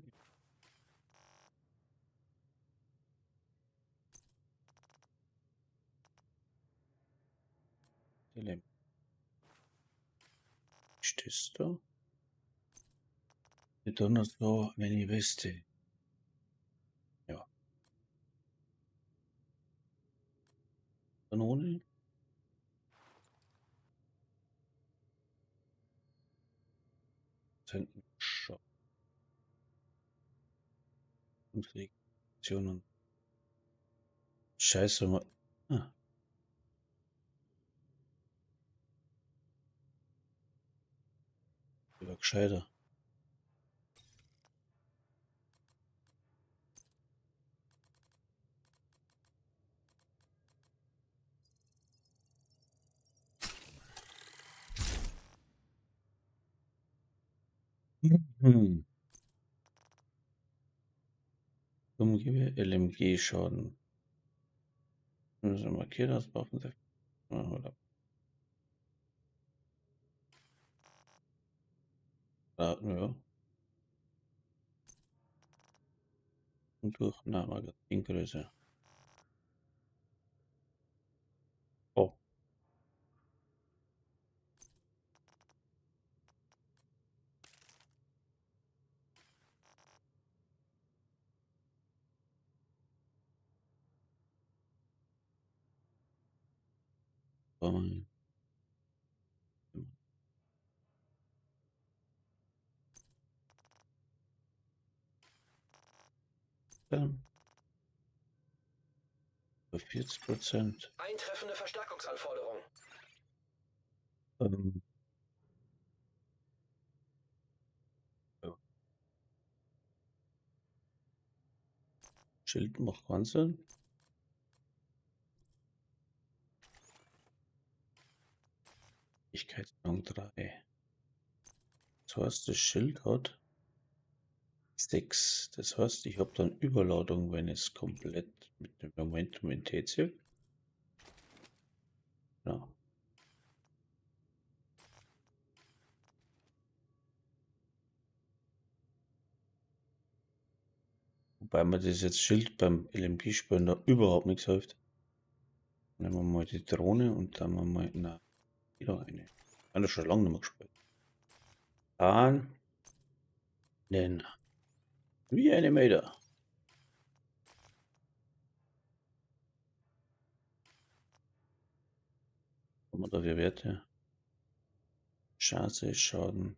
Ist das da? Nicht noch so, wenn ich wüsste. Ja. Kanone? Und Scheiße, mal. Ah. War gescheiter. Mhm. Umgebe LMG-Schaden. Müssen wir markieren das Waffen. Oder? Ja. Und durch na, Magazingröße. Oh. Dann. 40%. Eintreffende Verstärkungsanforderung. Ja. Schild macht keinen Sinn. Fähigkeitsrang 3. Das heißt, das Schild hat 6. Das heißt, ich habe dann Überladung, wenn es komplett mit dem Momentum in T zieht. Ja. Wobei mir das jetzt Schild beim LMG-Spielen da überhaupt nichts hilft. Nehmen wir mal die Drohne und dann machen wir mal. Na, wieder eine. Ich habe schon lange nicht mehr gespielt. Dann den Reanimator. Was haben wir da für Werte? Chance, Schaden.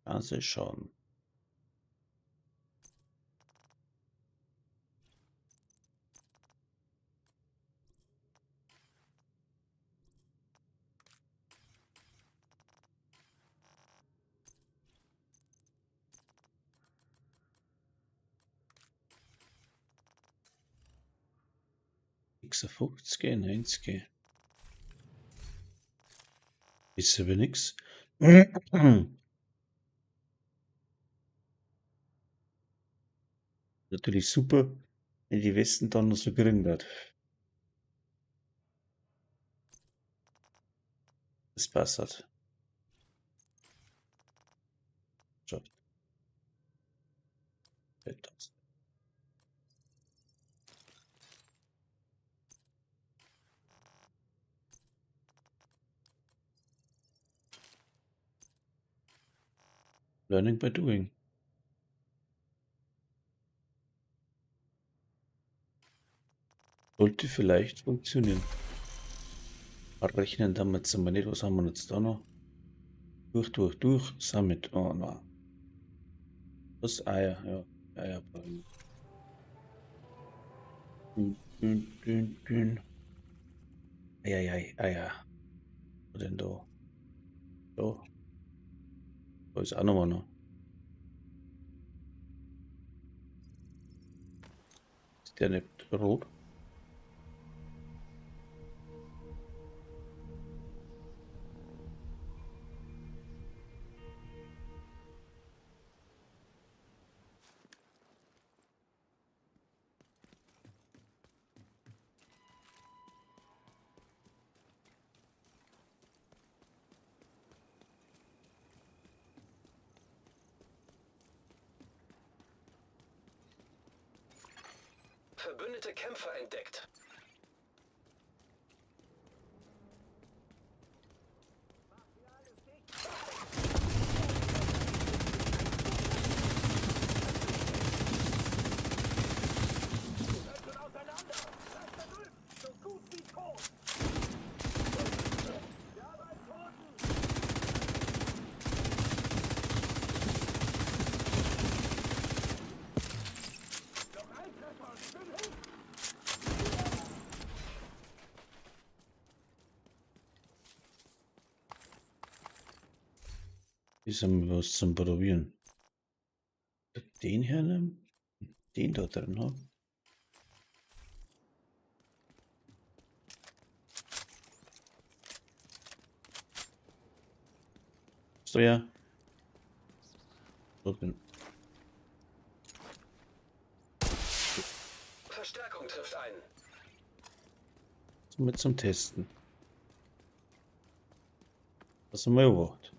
Chance, Schaden. 56, 90. Ist aber nix. Natürlich super, wenn die Westen dann noch so gering wird. Das passt halt. Schaut. Learning by doing. Sollte vielleicht funktionieren. Rechnen damit sind wir nicht. Was haben wir jetzt da noch? Durch, durch, durch. Summit. Oh nein. Was? Eier, ja. Eier brauchen. Dünn, dünn, dünn, dünn. Ei, ei, ei, Eier. Was denn da? Da. Da ist auch noch einer. Ist der nicht rot? Verbündete Kämpfer entdeckt. Ihr seid schon auseinander! Seid da drüben! So gut wie tot! Wir haben einen Toten! Noch ein Treffer und ich bin hin! Ist einmal was zum Probieren. Den hernehmen? Den da drin haben? So, ja. So bin. Verstärkung trifft ein. Mit zum Testen. Was haben wir gemacht?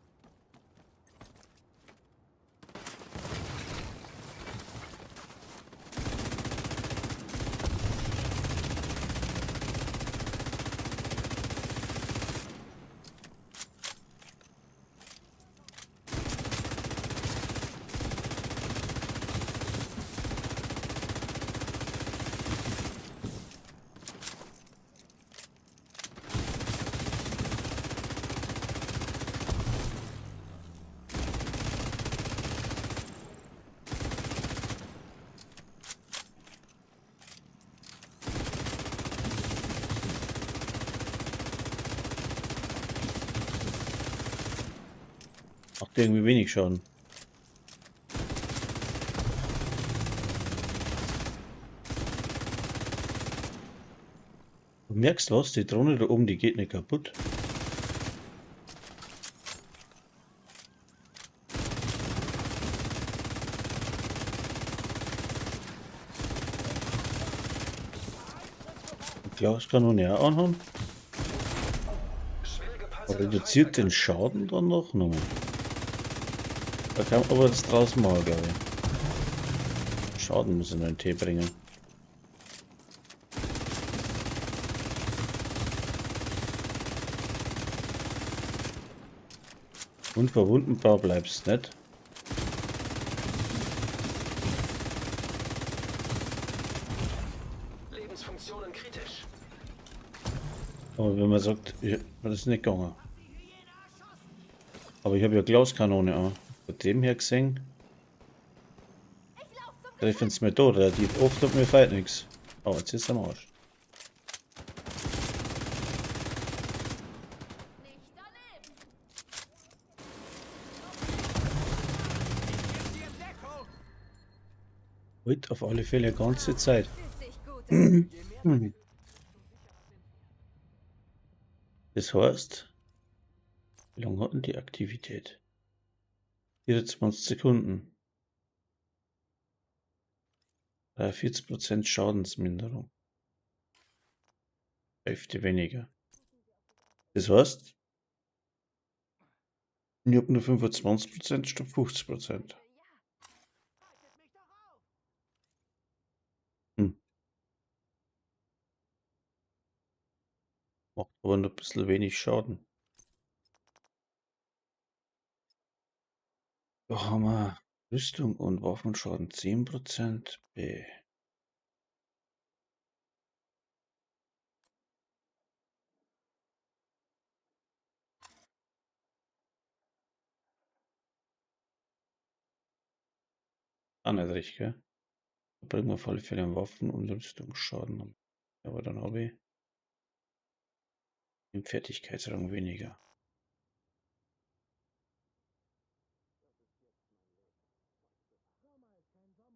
Macht irgendwie wenig Schaden. Du merkst was, die Drohne da oben, die geht nicht kaputt. Die Glaskanone auch anhauen. Schwer gepanzerter Reduziert Feind den Schaden dann noch nochmal. Da kann man aber das draus machen, glaube ich. Schaden muss in den Tee bringen. Und verwundbar bleibst nicht. Lebensfunktionen kritisch. Aber wenn man sagt, ja, das ist nicht gegangen. Aber ich habe ja Glaskanone auch. Von dem her gesehen, treffen sie mir da relativ oft und mir fällt nichts. Aber jetzt ist er am Arsch. Heute auf alle Fälle ganze Zeit. Das heißt, wie lange hat denn die Aktivität? 24 Sekunden. 43% Schadensminderung. Hälfte weniger. Das heißt, ich hab nur 25% statt 50%. Macht aber nur ein bisschen wenig Schaden. Da haben wir Rüstung und Waffenschaden 10% B. Auch nicht richtig, gell? Da bringen wir auf alle Fälle Waffen- und Rüstungsschaden. Aber dann habe ich im Fertigkeitsrang weniger.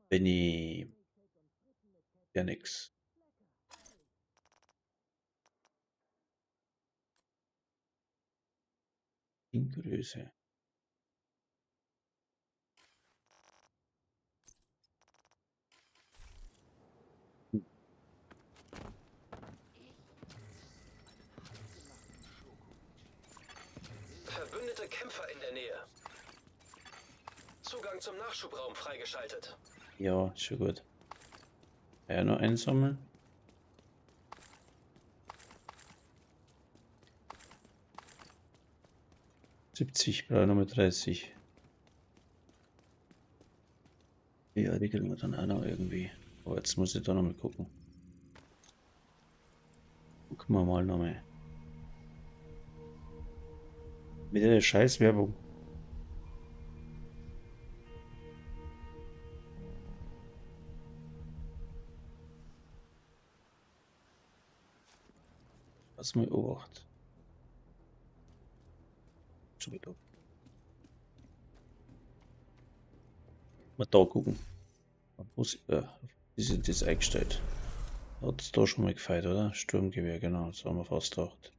Wenn ich ja nix. In Größe. Verbündete Kämpfer in der Nähe. Zugang zum Nachschubraum freigeschaltet. Ja, ist schon gut. Ja, noch einsammeln. 70, brauche ich noch mal 30. Ja, die kriegen wir dann auch noch irgendwie. Aber jetzt muss ich da noch mal gucken. Gucken wir mal noch mal. Mit der Scheißwerbung. Lass mal Obacht. Schon wieder. Mal da gucken. Wie sind das eingestellt? Hat's da schon mal gefeiert, oder? Sturmgewehr, genau, das haben wir fast gedacht.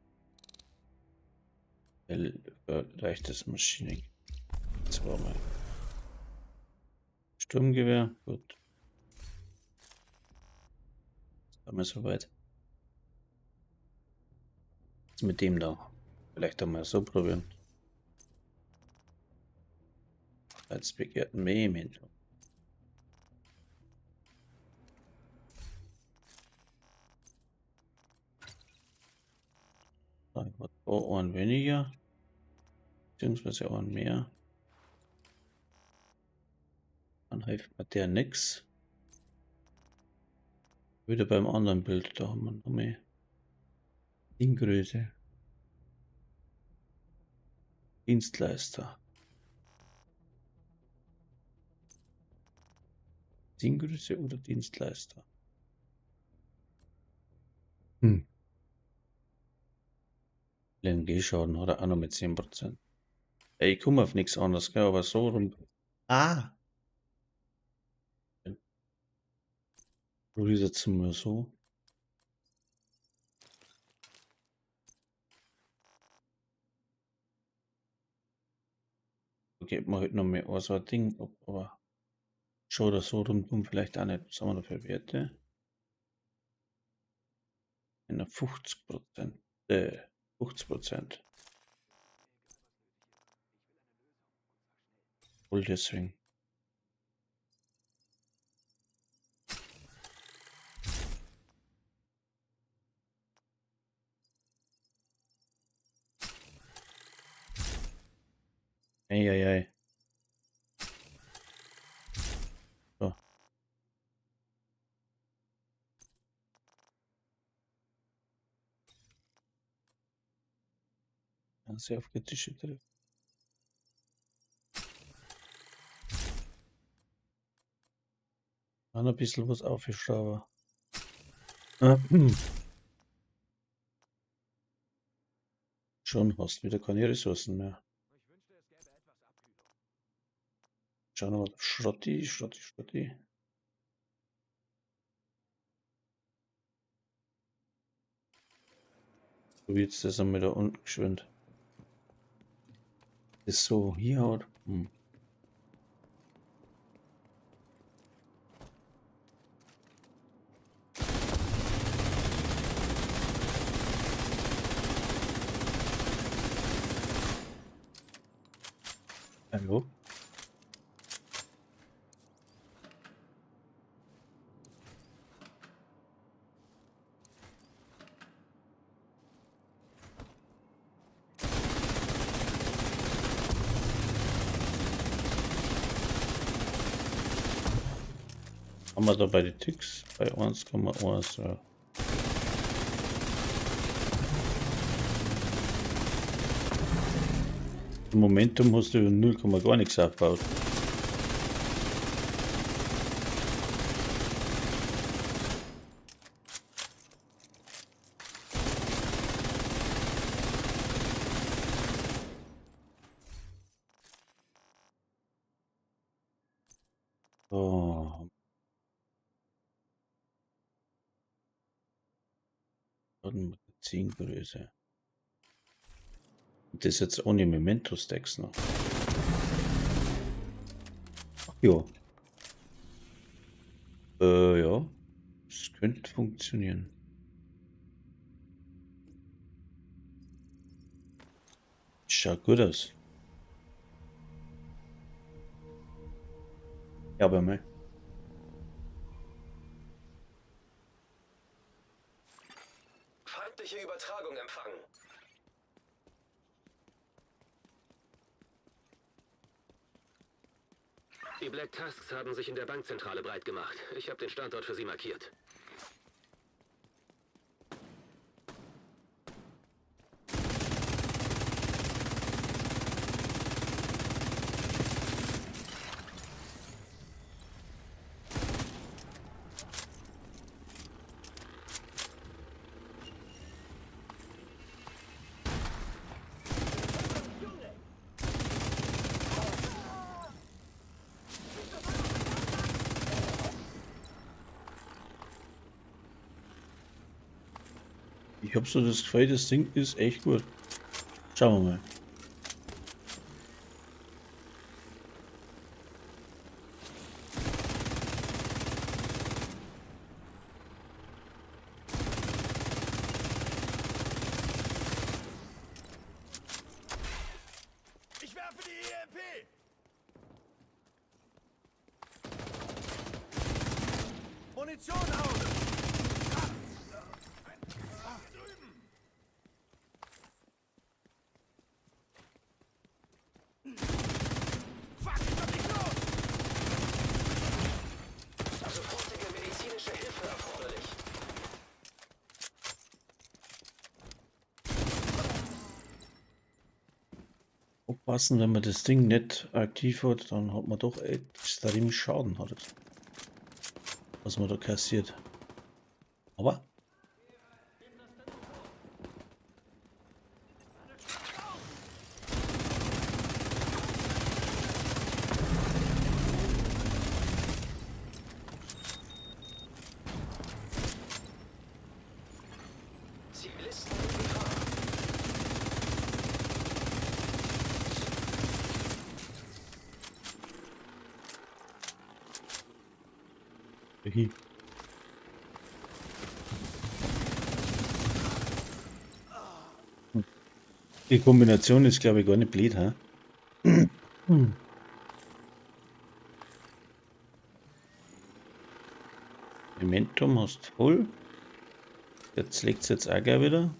Leichtes Maschinen. Das war mal. Sturmgewehr, gut. Jetzt haben wir soweit. Was mit dem da? Vielleicht einmal so probieren. Als begehrten Memento. Oh, ein weniger, beziehungsweise auch ein mehr. Dann hilft mir der nix. Wieder beim anderen Bild, da haben wir noch mehr Dinggröße. Dienstleister. Dinggröße oder Dienstleister? LMG-Schaden hat er auch noch mit 10%. Ey, ich komme auf nichts anderes, gell, aber so rum. Ah! Probier jetzt mal so. Geht man halt noch mehr so ein Ding ab, aber schon oder so rundum vielleicht auch nicht. Was haben wir da für Werte? 50%. 50%. Wohl deswegen. Ei, ei, ei. So. Sehr auf kritische Treffer. Noch ein bisschen was aufgeschraubt. Schon hast wieder keine Ressourcen mehr. Schauen wir mal. Schrotti, Schrotti, Schrotti. So, jetzt das einmal da unten geschwind. Ist so hier oder? Hallo? Haben wir da bei den Ticks bei 1,1, ja. Im Momentum hast du 0, gar nichts aufgebaut. So. Größe. Und das jetzt ohne Memento-Stacks noch. Ach ja. Ja. Das könnte funktionieren. Schaut gut aus. Ja, aber mal. Feindliche Übertragung empfangen. Die Black Tusks haben sich in der Bankzentrale breit gemacht. Ich habe den Standort für sie markiert. Ich hab so das Gefühl, das Ding ist echt gut. Schauen wir mal. Ich werfe die EMP! Munition aus! Fuck, ich komm nicht los! Sofortige medizinische Hilfe erforderlich. Aufpassen, wenn man das Ding nicht aktiv hat, dann hat man doch extrem Schaden, hat es. Was man da kassiert. Aber Zivilisten in Gefahr. Hm. Die Kombination ist, glaube ich, gar nicht blöd, hä? Hm. Momentum hast voll. Jetzt legt's jetzt auch gleich wieder.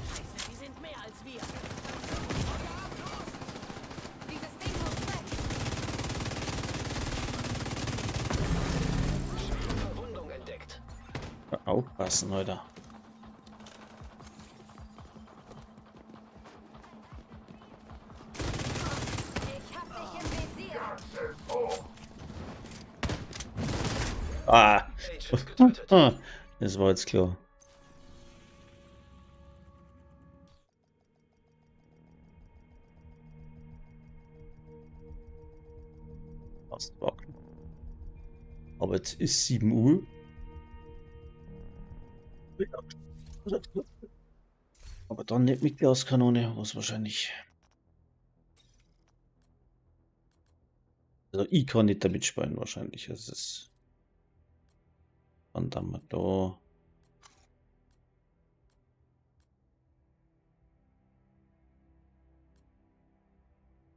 Scheiße, die sind mehr als wir. Dieses Ding muss weg. Verwundung entdeckt. Aufpassen, Alter. Ich hab dich im Visier. Ah! Agent getötet. Das war jetzt klar. Aber jetzt ist 7 Uhr. Aber dann nicht mit Gaskanone, was wahrscheinlich. Also ich kann nicht damit spielen wahrscheinlich. Es ist. Und dann mal da.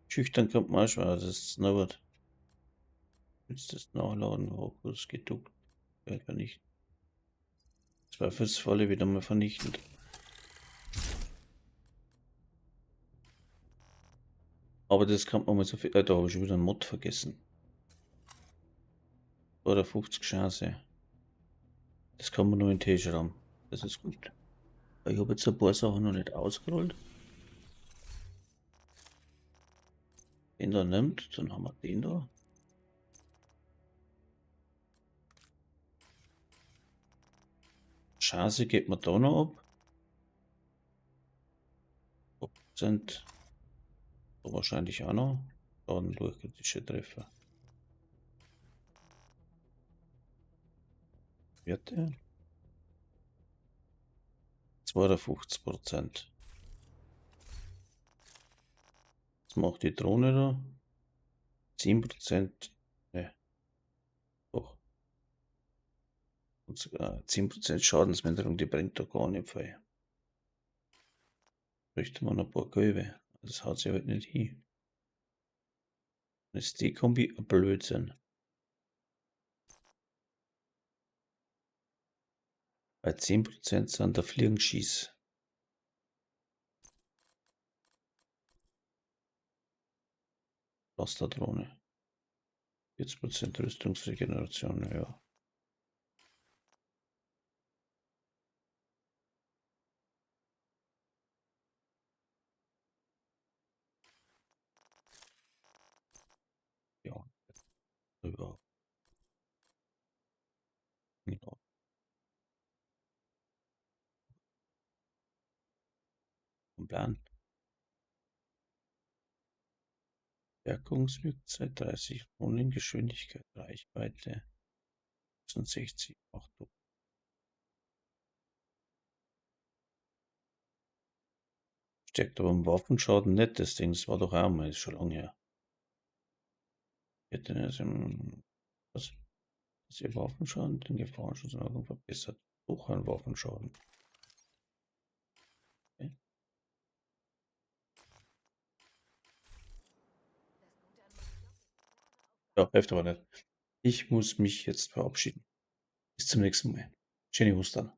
Schüchtern kommt man auch schon, das ist noch was. Jetzt das Nachladen, Fokus geduckt. Vernichten. Zweifelsfalle wieder mal vernichtend. Aber das kann man mal so viel. Da habe ich schon wieder einen Mod vergessen. Oder 50 Chance. Das kann man nur in T-Raum. Das ist gut. Ich habe jetzt ein paar Sachen noch nicht ausgerollt. Den da nimmt, dann haben wir den da. Chance geht man da noch ab. Prozent. Da wahrscheinlich auch noch. Dann durch kritische Treffer. Werte. 52%. Was macht die Drohne da? 10%. Ne. Doch. Und sogar 10% Schadensminderung, die brennt da gar nicht voll. Bräuchte man noch ein paar Gelbe. Das haut sich halt nicht hin. Dann ist die Kombi ein Blödsinn. Bei 10% sind der Fliegenschieß. Clusterdrohne. 40% Rüstungsregeneration, ja. Ja. Über. Genau. Plan. Wirkungswirkzeit 30 Runden, Geschwindigkeit, Reichweite 66, 8. Steckt aber im Waffenschaden nicht, das Ding, das war doch auch mal, ist schon lange her. Hätte das im, was? Das ihr Waffenschaden, den Gefahrenschutz verbessert. Auch ein Waffenschaden. Okay. Ja, hilft aber nicht. Ich muss mich jetzt verabschieden. Bis zum nächsten Mal. Schöne Ostern.